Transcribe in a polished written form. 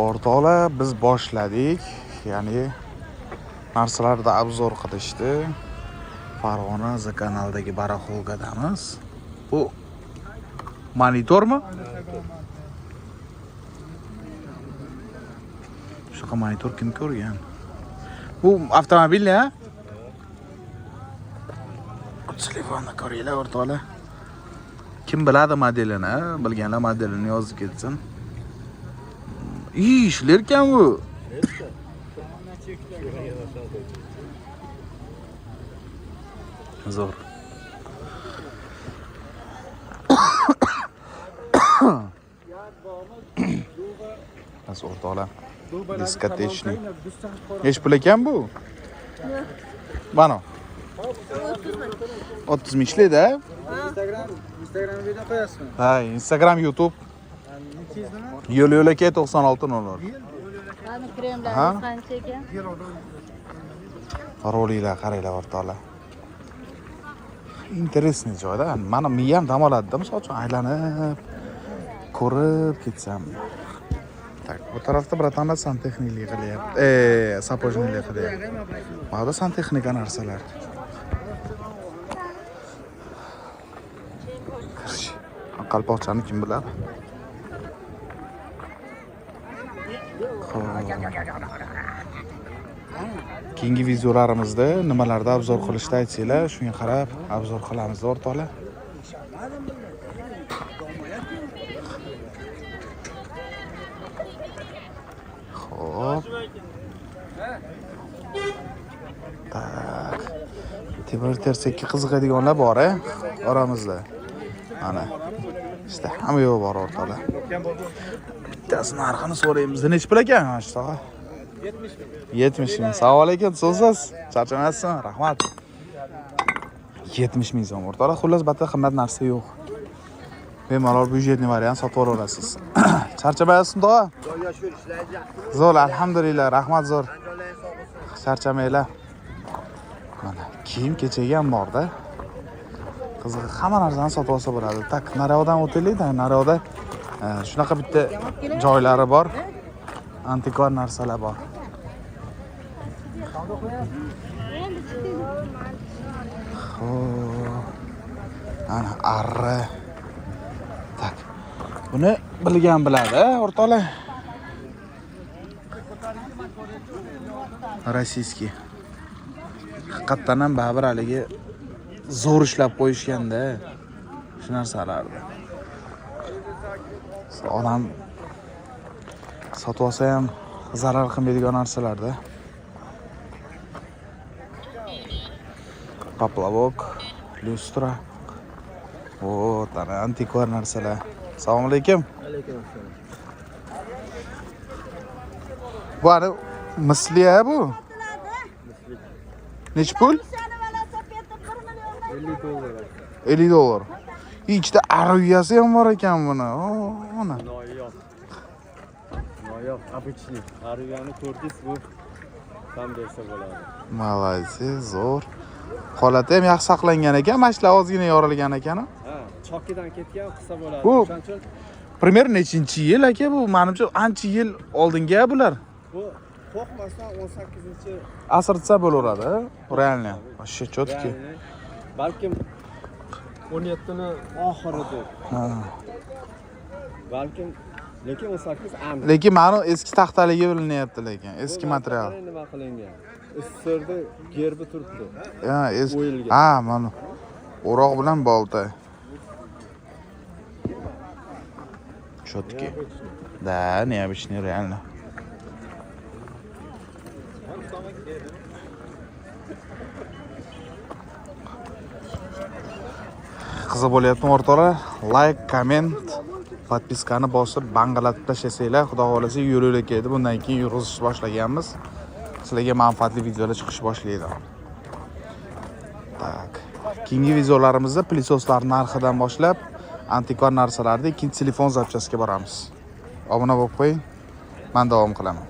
O'rtoqlar, biz boshladik, ya'ni narsalarni обзор qilishdi. Farg'ona kanaldagi барахолка damiz. Bu monitormi? Shunaqa monitor kim ko'rgan? Bu avtomobil ya? Telefonni ko'ringlar, o'rtoqlar. Kim biladi modelini, bilganlar modelini yozib ketsin. Ishlar ekan bu. Zo'r. Bas, o'rtoqlar. Дискотечный. Nechi pul ekan bu? Mana. 30 ming ishlaydi, a? Instagram video qo'yasizmi? Ha, Instagram, YouTube. Nichingiz nima? Yo'l yo'lakay 9600. Qani Aha. kremlaringiz qancha ekan? Roliklar qaranglar, o'rtoqlar. Интересный joyda. Mani miyam dam oladida, misol uchun aylanib ko'rib ketsam. Так, bu tarafda братан lar santexniklik qilyapti. Сапожник lik qilyapti. Mana bu santexnika narsalar. Qalpoqchani kim biladi? Xo'p. Keyingi videolarimizda nimalarda обзор qilishni aytsanglar, shunga qarab обзор qilamiz, o'rtoqlar. Xo'p. Так. Temir tersakka qiziqadiganlar bor, a oramizda. Mana. İşte hamma yo'q bor, o'rtoqlar. Bittasi narxini so'raymiz. Nechi pul ekan mana shu tog'a? 70 ming. Assalomu alaykum, so'zsiz. Charchamayapsizmi? Rahmat. 70 ming so'm, o'rtoqlar. Xullas, battar qimmat narsa yo'q. Bemalol бюджетный variant sotib olaverasiz. Charchamayapsizmi, tog'a? Zo'r, alhamdulillah, rahmat zo'r. Charchamanglar. Mana kiyim kechagi ham borda. Qiziq, hamma narsani sotib olsa bo'ladi. Так, nariyoqdan o'taylik-da, nariyoqda shunaqa bitta joylari bor. Antikvar narsalar bor. Xo'p. Ana arra. Так. Buni bilgan biladi, o'rtoqlar. Российский. Haqiqatdan ham baribir haligi zo'r ishlab qo'yishganda shu narsalarni. Odam sotib olsa ham zarar qilmaydigan narsalarda. Поплавок, lyustra. Вот, ana antikvar narsalar. Assalomu alaykum. Alaykum assalom. Bu ani misli ha bu? Nechi pul? 50 dollar. 50 dollar. Ichida aruyasi ham bor ekan buni. Mana. Noyob. Noyob, обычный. Aruyani ko'rdingiz, bu tam bersa bo'ladi. Молодцы, zo'r. Holati ham yaxshi saqlangan ekan. Mana shular ozgina yorilgan ekan. Ha, chokidan ketgan qilsa bo'ladi. Bu- O'shaning uchun Примерно nechinchi yil aka bu? Menimcha ancha yil oldingi bular. Bu qo'rqmasdan 18 Asr desa bo'laveradi, реально. Вообще четкий. Ya'ni balkim 17 ni oxiridir. Ha. Balkim, lekin 18 aniq. Lekin mani eski taxtaligi bilinyapti lekin, eski Bu material. qarang nima qilingan. SSSRda gerbi turibdi. Ha, eski. O'yilgan. Ha, mana o'roq bilan bolta. Четкий. Да, необычный реально. Qiziq bo'lyaptimi, o'rtoqlar? Like, komment, подписка ni bosib, bang'ilatib tashlasanglar, xudo xohlasa yo'l yo'lakaydi. Bundan keyin yurg'izish boshlaganmiz. Sizlarga manfaatli videolar chiqish boshlaydi. Так. Keyingi videolarimizda пылесос lar narxidan boshlab antikvar narsalarni, ikkinchi telefon запчасть ga boramiz. Obuna bo'lib qo'ying. Men davom qilaman.